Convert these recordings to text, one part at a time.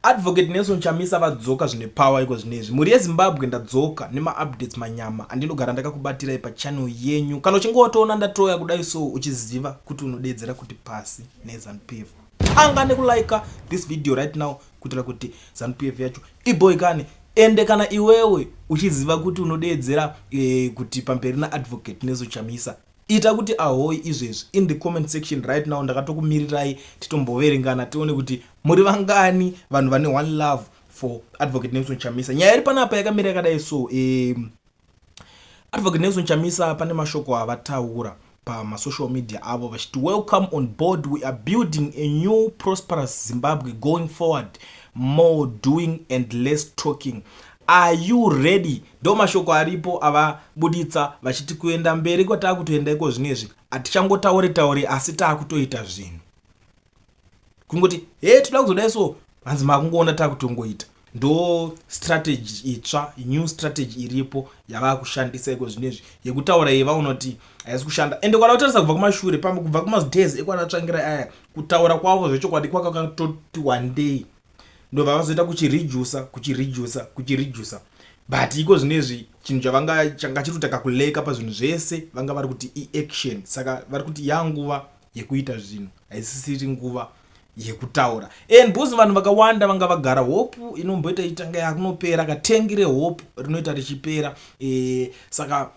Advocate Nelson Chamisa vadzoka zvine power iko zvinezvi. Mhuri yeZimbabwe, ndadzoka nemaupdates manyama andinogara ndakakubatirai pachannel yenyu. Kana uchinge watoona ndatoya kudai so, uchiziva kuti unodedzera kuti pasi neZANU PF. Tanga nekulika this video right now kuitira kuti ZANU PF yacho iboikane. Ende kana iwewe uchiziva kuti unodedzera kuti pamberi naAdvocate Nelson Chamisa, ita kuti ahoi izvezvi in the comment section right now. Ndakatokumirirai titomboverengana, tione kuti muri vangani vanhu vane one love for Advocate Nelson Chamisa. Nyaya iri panapa yakamira yakadai so, Advocate Nelson Chamisa pane mashoko avataura pamasocial media avo vachiti, "Welcome on board. We are building a new prosperous Zimbabwe going forward. More doing and less talking. Are you ready?" Ndo mashoko aripo avabuditsa vachiti kuenda mberi kwataakutoenda iko zvinezvi, hatichangotauri tauri, asi taakutoita zvinhu. Kungoti he, toda kuzodai so, hanzi makungoona taakutongoita. Ndo strategy itsva, new strategy iripo yavaa kushandisa iko zvinezvi. Yekutaura iyi vaunoti haisi kushanda. Ende kwada kutarisa kubva kumashure, kubva kumadays ekwanatsvangira aya, kutaura kwavo zvechokwadi kwakakatoti one day ndobva vazoita kuchiredusa, kuchiredusa, kuchiredusa. But iko zvinezvi chinhu chavanga changa chiri kutaka kuleka pazvinhu zvese vanga vari kuti iaction. Saka vari kuti yanguva yekuita zvinhu, haisisiri nguva yekutaura. And because vanhu vakawanda vanga vagara, hope inomboita itanga yakunopera, katengire hope rinoita richipera. Saka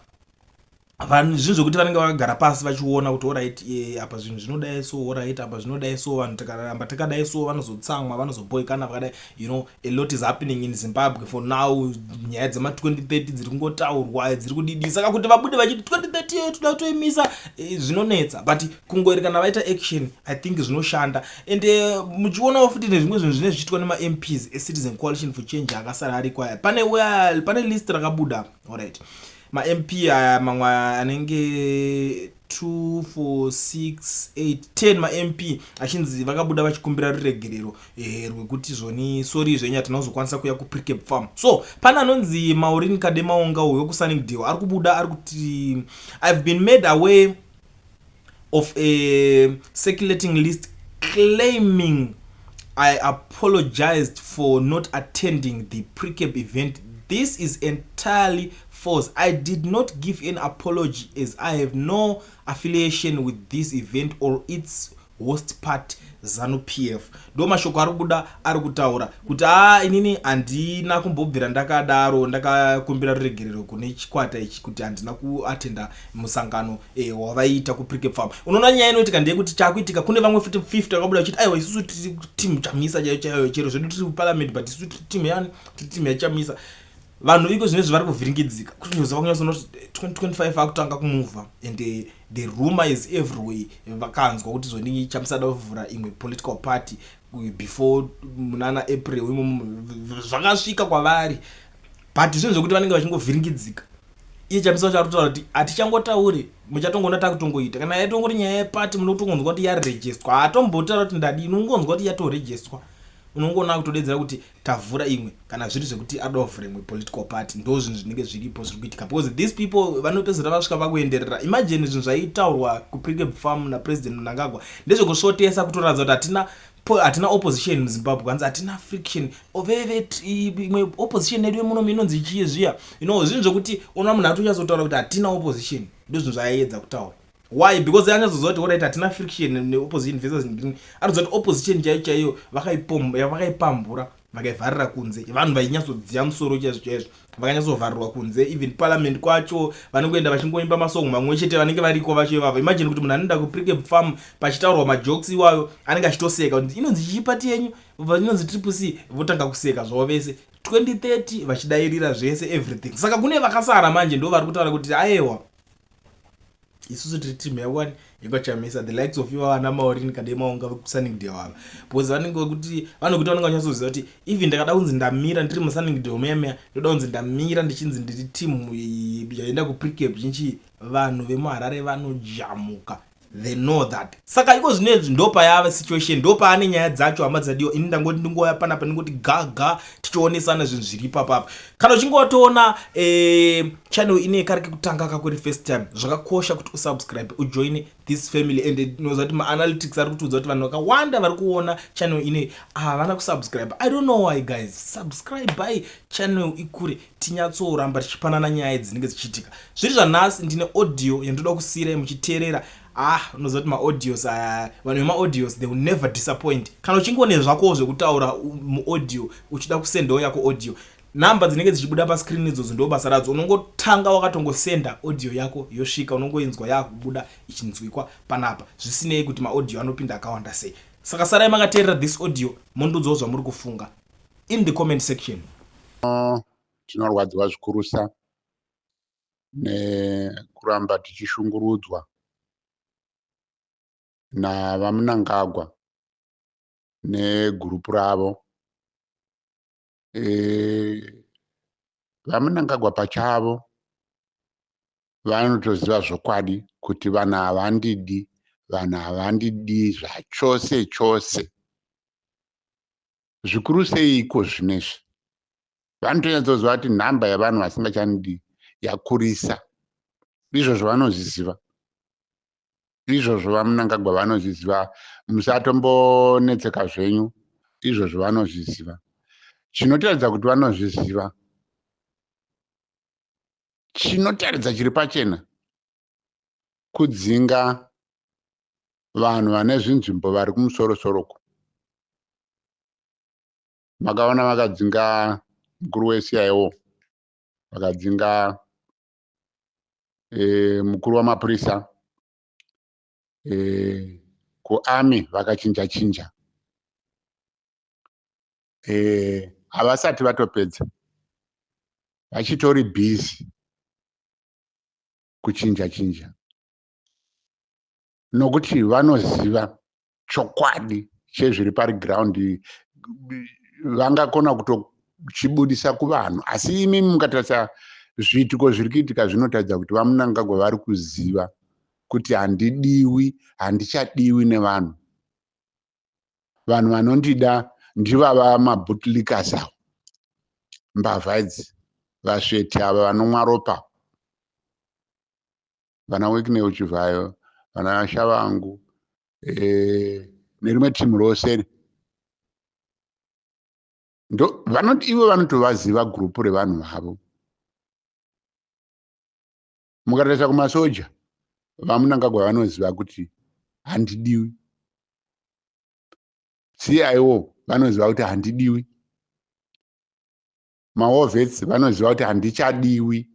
vanhu zvinhu zvokuti vanenge vakagara pasi vachiona kuti alright, apa zvinhu zvinodai so, alright, apa zvinodai so, vanhu tikaramba takadai so vanozotsamwa, vanozoboikana vakadai. A lot is happening in Zimbabwe for now. Nyaya dzema2030 dziri kungotaurwa, dziri kudidi. Saka kuti vabude vachiti 2030 iyo toda kutoimisa, zvinonetsa. But kungori kana vaita action, I think zvinoshanda. And muchionawo futi nezvimwe zvinhu zvinenge zvichiitwa nemaMPs eCitizen Coalition for Change akasara ariko aya. Pane list rakabuda, alright, maMP aya mamwe anenge 2, 4, 6, 8, 10 maMP achinzi vakabuda vachikumbira ruregerero rwekuti zvoni, sorry zvenyu, hatina kuzokwanisa kuuya kuPrecabe Farm. So pane anonzi Maureen Kademaunga uyo wekuSunningdale ari kubuda ari kuti, "I've been made aware of a circulating list claiming I apologized for not attending the Precabe event. This is entirely false. I did not give an apology as I have no affiliation with this event or its host party, ZANU PF." Ndo mashoko ari kubuda ari kutaura kuti a, inini handina kumbobvira ndakadaro, ndakakumbira ruregerero kune chikwata ichi kuti handina kuatenda musangano wavaiita kuPrecabe Farm. Unoona nyaya inoitika ndeyekuti chakuitika kune vamwe futi 50 vakabuda vachiti aiwa, isusu tiri timu Chamisa chaiyo chaiyo, chero zvedu tiri kuparliament, but isusu tiri timu yani, tiri timu yaChamisa. Vanhu iko zvinezvi vari kuvhiringidzika kuti nyoza vakunyatsonoti 2025 akutanga kumuvha and the rumor is everywhere. Vakanzwa kuti zvoni Chamisa da kuvhura imwe political party before munana April imomo, zvakasvika kwavari. But zvinhu zvokuti vanenge vachingovhiringidzika. Iye Chamisa wacho ari kutaura kuti hatichangotauri, muchatongoona takutongoita. Kana yaitongori nyaya yepati, munotongonzwa kuti yarejestwa. Hatombotaura kuti ndadii, unongonzwa kuti yatorejestwa, unongoona kutodedzera kuti tavhura imwe. Kana zviri zvekuti ada kuvhura imwe political party, ndo zvinhu zvinenge zviripo zviri kuitika, because these people vanopedzisira vasvika pakuenderera. Imagine zvinhu zvaitaurwa kuPrecabe Farm naPresident Mnangagwa ndezvekusvotesa, kutoratidza kuti hatina opposition muZimbabwe. Hanzi hatina friction veve imwe opposition yedu yemunomu inonzi chii zviya. Zvinhu zvokuti unoona munhu atonyatsotaura kuti hatina opposition. Ndo zvinhu zvaaiedza kutaura. Why? Because anyatsoziva kuti alright, hatina friction neopposition versus green. Anoziva kuti opposition chaiyo chaiyo vakaipambura, vakaivharira kunze. Vanhu vainyatsodziya musoro chaizvo chaizvo vakanyatsovharirwa kunze. Even parliament kwacho vanongoenda vachingoimba masongo mamwe chete vanenge variko vacho ivavo. Imagine kuti munhu anoenda kuPrecabe Farm, pachitaurwa majokes iwayo, anenge achitoseka kuti inonzi chii pati yenyu, inonzi Triple C, votanga kuseka zvavo vese, 2030 vachidayirira zvese, everything. Saka kune vakasara manje ndo vari kutaura kuti aiwa, isusu tiri timu yakwani, yekwaChamisa, the likes of iva vana Maureen Kademaunga vekuSunningdale ava, because vanenge vekuti vanokuti vanenge vanyatsoziva kuti even ndakada kunzi ndamira ndiri muSunningdale meya meya, ndoda kunzi ndamira ndichinzi ndiri timu yaenda kuPrecabe chinchi, vanhu vemuHarare vanojamuka. They know that. Saka iko zvinezvi ndopayava situation, ndopaane nyaya dzacho, hama dzadiwa. Ini ndangoti ndingouya panapa, ndingoti gaga, tichionesana zvinhu zviri ipapapa. Kana uchinge watoona channel ine kari kekutanga kakuri first time, zvakakosha kuti usubscribe, ujoin this family. And ndinoziva kuti maanalytics ari kutiudza kuti vanhu vakawanda vari kuona channel ine havana kusubscribe. I don't know why, guys. Subscribe by channel ikure, tinyatsoramba tichipanana nyaya dzinenge dzichiitika. Zviri zvanhasi, ndine audio yandoda kusiyirai muchiteerera. Ah, unoziva kuti maaudios aya, vanhu vemaaudios, they will never disappoint. Kana uchinge une zvakowo zvekutaura muaudio, uchida kusendawo yako audio, nhamba dzinenge dzichibuda pascreen idzodzo ndo basa radzo. Unongotanga wakatongosenda audio yako, yosvika, unongoinzwa yakubuda ichinzwikwa panapa, zvisinei kuti maaudio anopinda akawanda sei. Saka sarai makateerera this audio, mondudzawo zvamuri kufunga in the comment section. Tinorwadziwa zvikurusa nekuramba tichishungurudzwa naVaMnangagwa negurupu ravo. VaMnangagwa pachavo vanotoziva zvokwadi kuti vanhu havandidi, vanhu havandidi zvachose chose, zvikuru seiko zvinezvi. Vanotonyatsoziva kuti nhamba yevanhu vasingachandidi yakurisa. Izvozvo vanozviziva, izvozvo VaMnangagwa vanozviziva. Musatombonetseka zvenyu, izvozvo vanozviziva. Chinotaridza kuti vanozviziva, chinotaridza chiri pachena, kudzinga vanhu vane zvinzvimbo vari kumusorosoroku. Makaona vakadzinga mukuru weCIO, vakadzinga mukuru wamapurisa, kuarmy vakachinja chinja. Havasati vatopedza, vachitori busy kuchinja chinja, nokuti vanoziva chokwadi chezviri paground. Vangakona kutochibudisa kuvanhu, asi imi mukatarisa zviitiko zviri kuitika, zvinotaridza kuti VaMnangagwa vari kuziva kuti handidiwi, handichadiwi nevanhu. Vanhu vanondida ndivava mabootlickers avo, mbavha idzi, vasveti ava vanomwa ropa, vana Wicknell Chivayo, vana Shavangu, nerimwe timu rose. Ndo vanoti ivo vanotovaziva gurupu revanhu vavo. Mukatarisa kumasoja, VaMnangagwa vanoziva kuti handidiwi. CIO vanoziva kuti handidiwi. Mawar vets vanoziva kuti handichadiwi.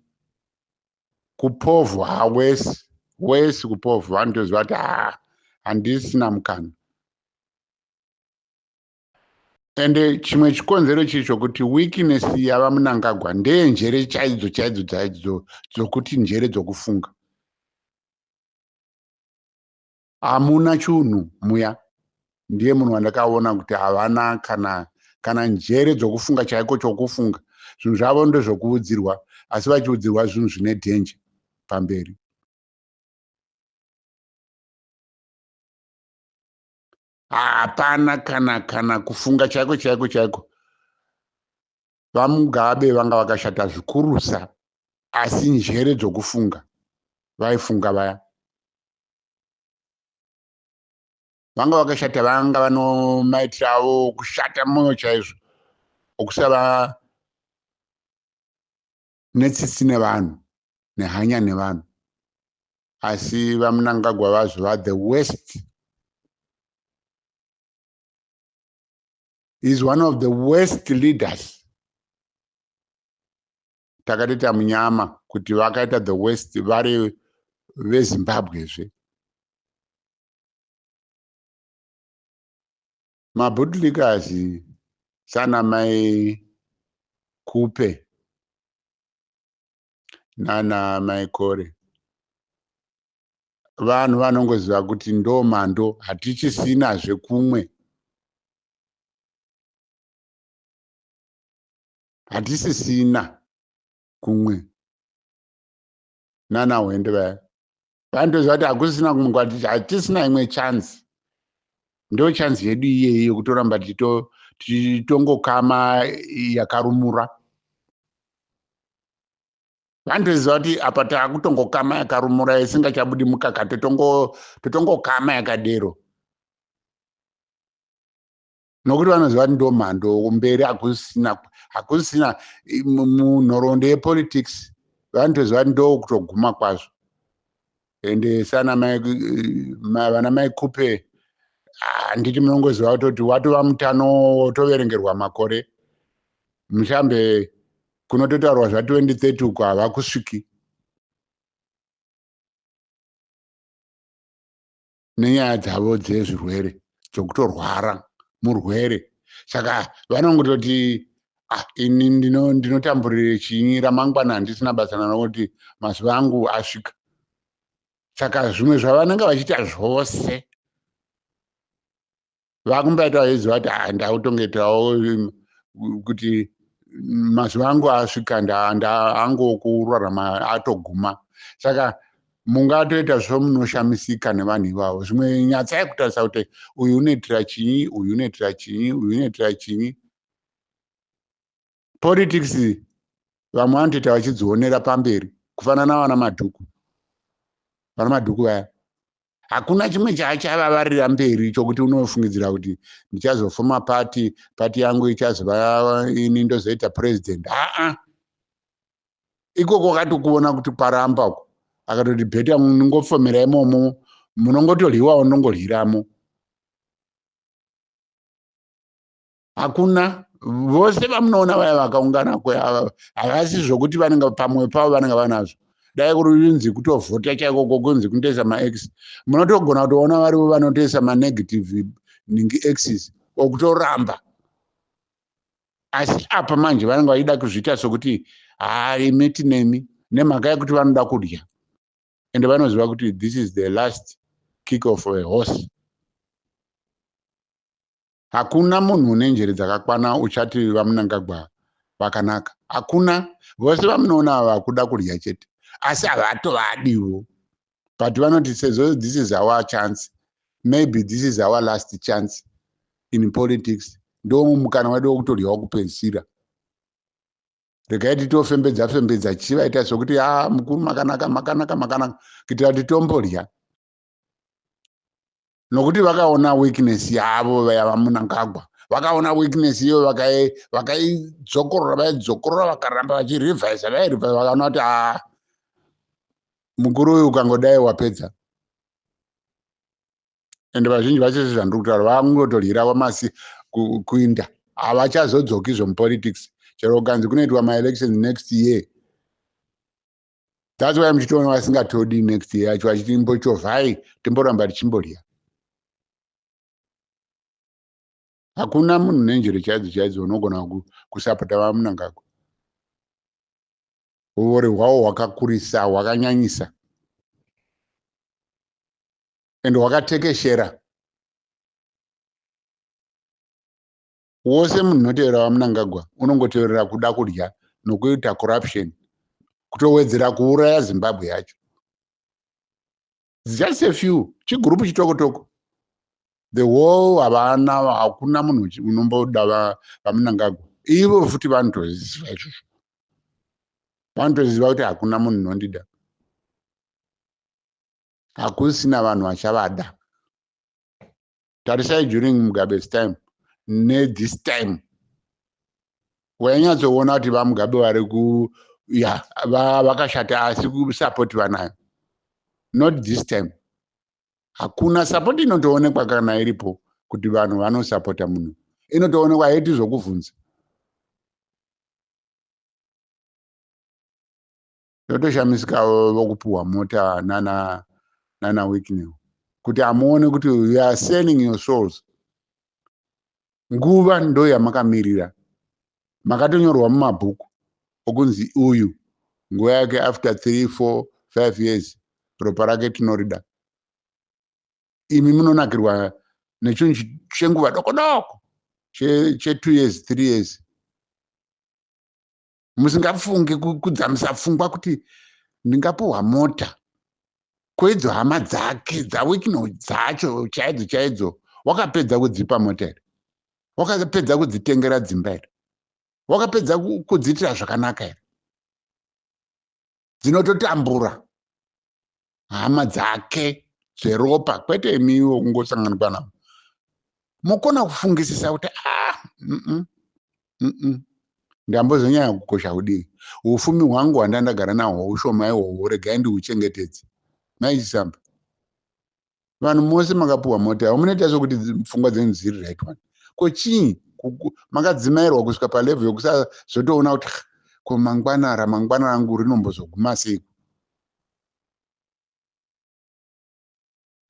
Kupovhu hawesi wesi, kupovhu vanotoziva kuti ha, handisina mukana. Ende chimwe chikonzero chiri chokuti weakness yaVaMnangagwa ndeyenjere chaidzo chaidzo chaidzo, dzokuti njere dzokufunga hamuna chunhu muya. Ndiye munhu wandakaona kuti havana kana njere dzokufunga chaiko chokufunga. Zvinhu zvavo ndezvokuudzirwa, asi vachiudzirwa zvinhu zvine dhenje pamberi. Hapana kana kufunga chaiko chaiko chaiko. VaMugabe vanga vakashata zvikurusa, asi njere dzokufunga vaifunga vaya. Vanga vakashata, vanga vanomaitiro avo kushata mwoyo chaizvo, okusava netsitsi nevanhu, nehanya nevanhu, asi VaMnangagwa vazova the worst, is one of the worst leaders. Takatoita munyama kuti vakaita the worst vari veZimbabwezve. Mabootlickers sana mai Kupe nana mai Kore, vanhu vanongoziva kuti ndo mando, hatichisinazve kumwe, hatisisina kumwe. Nana Hwende vaya. Vanotoziva kuti hakusina kumwe, hatisina imwe chance. Ndo chance yedu iyeyi yokutoramba tichitongokama yakarumura. Vanotoziva kuti apa taakutongokama yakarumura isingachabudi mukaka, totongokama yakadero, nokuti vanoziva kuti ndo mhando mberi. Hakusina, hakusina munhoroondo yepolitics. Vanotoziva kuti ndo kutoguma kwazvo. Ende sana vana Mai Kupe, handiti munongoziva kutoti watova mutano, wotoverengerwa makore mushambe kunototaurwa zva2030 uko, havakusviki nenyaya dzavo dzezvirwere, dzokutorwara murwere. Saka vanongototi, "Ah, ini ndinotamburire chinyi ramangwana? Handisina basa nanokuti mazuva angu asvika." Saka zvimwe zvavanenge vachiita zvose vakumbaita vachiziva kuti, ah, ndakutongoitawo kuti mazuva angu asvika, angokurarama atoguma. Saka mungatoita zvomunoshamisika nevanhu ivavo. Zvimwe nyatsai kutarisa kuti uyu unoitira chinyi, uyu unoitira chinyi, uyu unoitira chinyi. Politics vamwe vanotoita vachidzionera pamberi, kufanana vana Madhuku. Vana Madhuku vaya, hakuna chimwe chaachavavarira mberi chokuti unofungidzira kuti ndichazofoma party, party yangu ichazova ini ndozoita president. Aa, ikoko wakatokuona kuti kwaramba uko, akatoti better munongofomera imomo, munongotoryiwawo, ndongoryiramo. Hakuna. Vose vamunoona vaya vakaungana, havasi zvokuti vanenge pamwe pavo vanenge vanazvo. Dai kurinzi kutovhota chaikoko, kunzi kunotoisa maX, munotogona kutoona varivo vanotoisa manegative ningi Xs okutoramba. Asi apa manje vanenge vachida kuzviita sokuti haimi tinemi, nemhaka yekuti vanoda kudya, ende vanoziva kuti this is the last kick of a horse. Hakuna munhu une njere dzakakwana uchati vaMunangagwa vakanaka. Hakuna. Vose vamunoona ava kuda kudya chete, asi havatovadiwo, but vanoti sezvo this is our chance, maybe this is our last chance in politics, ndo mukana wedu wekutodyawo kupedzisira, regai titofembedza fembedza chichivaita sokuti a ah, mukuru makanaka, makanaka, makanaka, kuitira kuti tomborya. Nokuti vakaona weakness yavo yavaMunangagwa, vakaona weakness iyo, vakaidzokorora, vaidzokorora, vakaramba vachirevhisa, vairevhisa, vakaona kuti a mukuru uyu ukangodai wapedza. Ende vazhinji vacho, sezvandiri kutaura, vangotoryira wamasi kuinda, havachazodzoki zvemupolitics chero ukanzi kunoitwa maelections next year. That's why muchitoona vasingatodi next year yacho, vachiti mbochovhai, timboramba tichimborya. Hakuna munhu nenjere chaidzo chaidzo unogona kusapota vaMunangagwa. Uvori hwavo hwakakurisa, hwakanyanyisa, ende hwakatekeshera. Wose munhu unotevera vaMunangagwa unongoteverera kuda kudya nokuita corruption, kutowedzera kuuraya Zimbabwe yacho. Just a few, chigurupu chitokotoko. The whole havana, hakuna munhu unomboda vaMunangagwa. Ivo futi vanotoziva izvozvo, vanotoziva kuti hakuna munhu unondida, hakusina vanhu vachavada. Tarisai during Mugabe's time nethis time, wainyatsoona kuti vaMugabe vari ku ya vakashata, asi kusapoti vanayo. Not this time. Hakuna sapoti inotoonekwa kana iripo kuti vanhu vanosapota munhu, inotoonekwa haiti zvokubvunza. Totoshamisika vokupiwa mota nana Wicknell, kuti hamuone kuti you are selling your souls. Nguva ndo yamakamirira, makatonyorwa mumabhuku okunzi uyu nguva yake after 3, 4, 5 years ropa rake tinorida. Imi munonakirwa nechinhu chenguva doko doko che2 years, 3 years, musingafungi kudzamisa pfungwa kuti ndingapiwa mota. Ko idzo hama dzake dzaWicknell dzacho chaidzo chaidzo, wakapedza kudzipa mota here? Wakapedza kudzitengera dzimba here? Wakapedza kudziitira zvakanaka here? Dzinototambura hama dzake dzeropa, kwete imiwo kungosanganikwa navo. Mukona kufungisisa kuti ah, ndambozonyanya kukosha kudii? Ufumi hwangu hwandandagara nahwo ushoma ihwohwo, regai ndihuchengetedze. Maichisamba vanhu mose makapiwa mota yavo, munoita sokuti pfungwa dzenyu dziri right one. Ko chii makadzimairwa kusvika palevel yokusazotoona kuti ko mangwana, ramangwana rangu rinombozoguma seiko?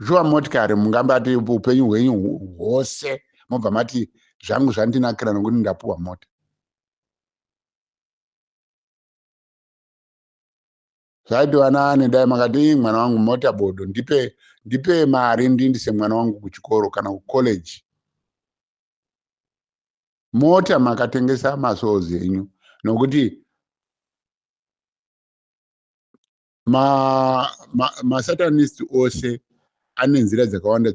Shuwa, motikari mungambati upenyu hwenyu hwose mobva mati zvangu zvandinakira nokuti ndapuwa mota? Zvaitova nane dai makati, "Mwana wangu, mota bodo, ndipe, ndipe mari ndiindise mwana wangu kuchikoro kana kucollege." Mota makatengesa masouls enyu, nokuti masatanist ma, ma ose ane nzira dzakawanda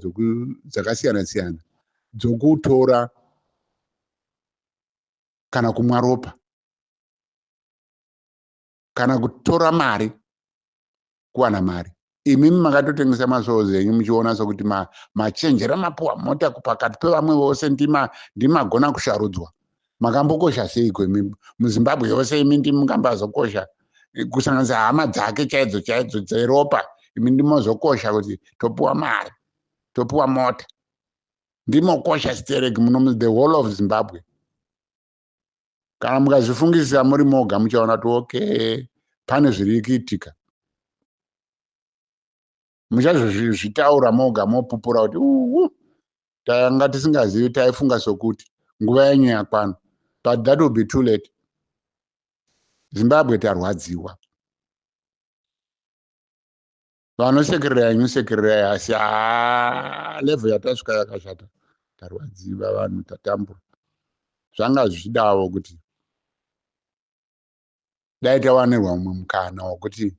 dzakasiyana siyana dzokutora kana kumwa ropa kana kutora mari, kuwana mari. Imimi makatotengesa masouls enyu muchiona sokuti machenjera, mapuwa mota pakati pevamwe vose, ndimagona kusharudzwa. Makambokosha seiko imi muZimbabwe yose? Imi ndimungambazokosha kusanganisa hama dzake chaidzo chaidzo dzeropa? Imi ndimozokosha kuti topuwa mari, topuwa mota, ndimokosha stereki muno the whole of Zimbabwe? Kana mukazvifungisisa muri moga, muchaona kuti okay, pane zviri kuitika. Muchazozvitaura moga, mopupura kuti uu, tanga tisingazivi, taifunga sokuti nguva yenyu yakwana. But that will be too late. Zimbabwe tarwadziwa. Vanosekererai henyu, sekererai, asi haa, level yatasvika yakashata. Tarwadziwa vanhu, tatambura. Zvanga zvichidawo kuti dai tawanirwa mumwe mukana wokuti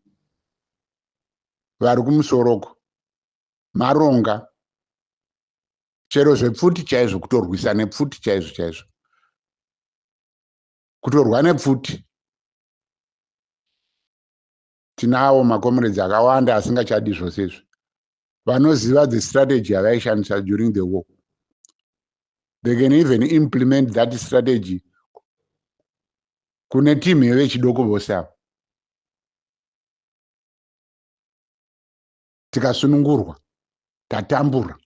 vari kumusoroko maronga chero zvepfuti chaizvo, kutorwisa nepfuti chaizvo chaizvo, kutorwa nepfuti. Tinawo macomrades akawanda asingachadi zvose izvi, vanoziva the strategy yavaishandisa during the war. They can even implement that strategy kune timu yevechidoko vose ava. Tikasunungurwa, tatambura.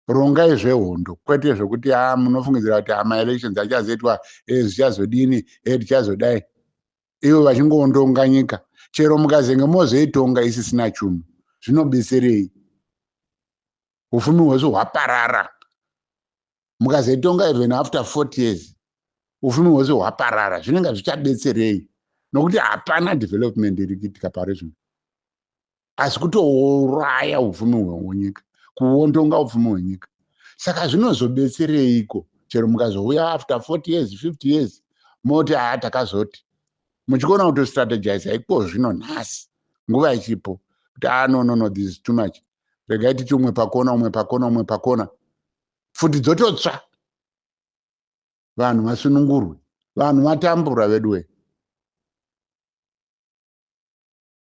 Rongai zvehondo, kwete zvekuti a munofungidzira kuti amaelections achazoitwa, e zvichazodini, e tichazodai, ivo vachingondonga nyika. Chero mukazenge mozoitonga isisina chunhu, zvinobetserei? Ufumi hwese hwaparara. Mukazoitonga even after 40 years, ufumi hwese hwaparara, zvinenge zvichabetserei? Nokuti hapana development iri kuitika pari zvino, asi kutouraya upfumi hwenyika, kuondonga upfumi hwenyika. Saka zvinozobetsereiko chero mukazouya after 40 years, 50 years, moti haa, takazoti? Muchigona kutostrategiza iko zvino nhasi, nguva ichipo, kuti a ah, no, no, no, this is too much, regai titi umwe pakona, umwe pakona, umwe pakona, pfuti dzototsva, vanhu vasunungurwe. Vanhu vatambura veduwe.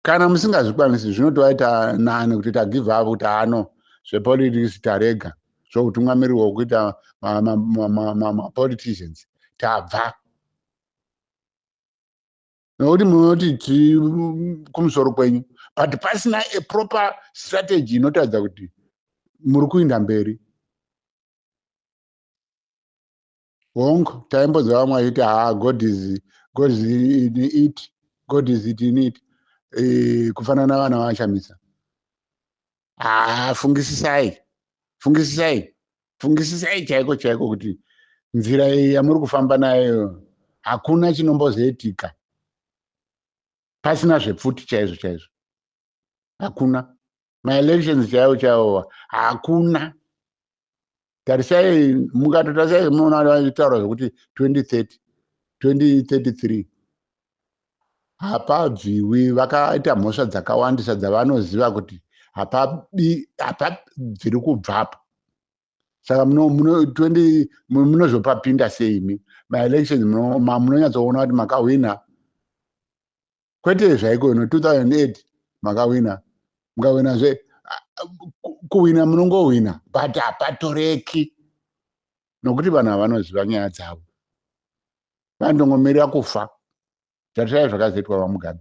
Kana musingazvikwanisi, zvinotovaita nani kuti tagive up, kuti ano zvepolitics tarega, zvokutungamiriri wokuita mapoliticians tabva, nokuti munoti tiri kumusoro kwenyu, but pasina a proper strategy inotaridza kuti muri kuinda mberi. Hongu, taimbonzwa vamwe vachiti ha, God is in it, God is it in it, kufanana navana vaChamisa. Ha, fungisisai, fungisisai, fungisisai chaiko chaiko kuti nzira iyi yamuri kufamba nayo, hakuna chinombozoitika pasina zvepfuti chaizvo chaizvo. Hakuna maelections chaiwo chaiwo, hakuna. Tarisai, mukatotarisai munoona vachitaura zvokuti 2030, 2033. Hapabviwi. Vakaita mhosva dzakawandisa dzavanoziva kuti hapabviri kubvapo. Saka munozopapinda seimi maelections munonyatsoona kuti makahwina, kwete zvaiko no 2008 makahwina, mukahwinazve, kuhwina munongohwina, but hapatoreki nokuti vanhu havanoziva nyaya dzavo, vanongomirira kufa. Tarisai zvakazoitwa vaMugabe,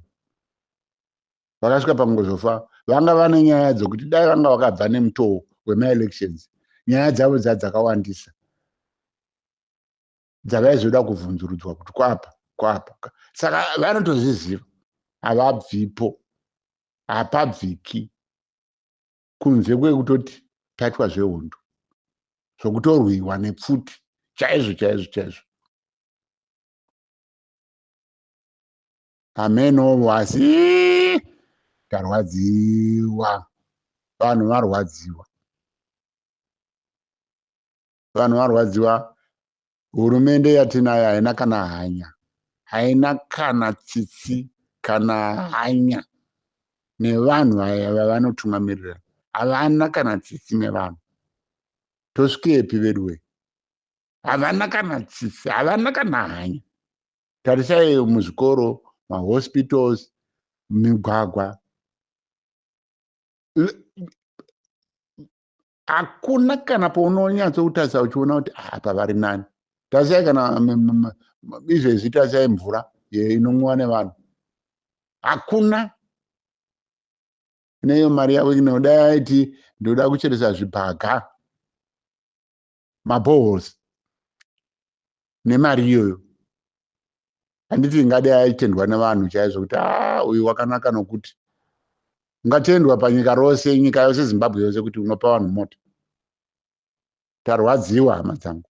vakasvika pangozofa. Vanga vane nyaya dzokuti dai vanga vakabva nemutoo wemaelections, nyaya dzavo dzadzakawandisa dzavaizoda kubvunzurudzwa kuti kwapa kwapa. Saka vanotozviziva, havabvipo, hapabviki kunze kwekutoti paitwa zvehondo, zvokutorwiwa nepfuti chaizvo chaizvo chaizvo. Amenovo, asi tarwadziwa, vanhu varwadziwa, vanhu varwadziwa. Hurumende yatinayo haina kana hanya, haina kana tsitsi kana hanya nevanhu vaya vavanotungamirira, havana kana tsitsi nevanhu. Tosvikepi veduwe? Havana kana tsitsi, havana kana hanya. Tarisai muzvikoro, mahospitals, migwagwa, hakuna kana paunonyatsokutarisa uchiona kuti apa vari nani. Tarisai kana izvezvi, tarisai mvura inomwiwa nevanhu, hakuna. Neyo mari yavo inoda aiti ndoda kucheresa zvibhaga, maboreholes, nemari iyoyo, handiti ingadai aitendwa nevanhu chaizvo kuti a uyu wakanaka, nokuti ungatendwa panyika rose, nyika yose, Zimbabwe yose, kuti unopa vanhu mota. Tarwadziwa, hama dzangu.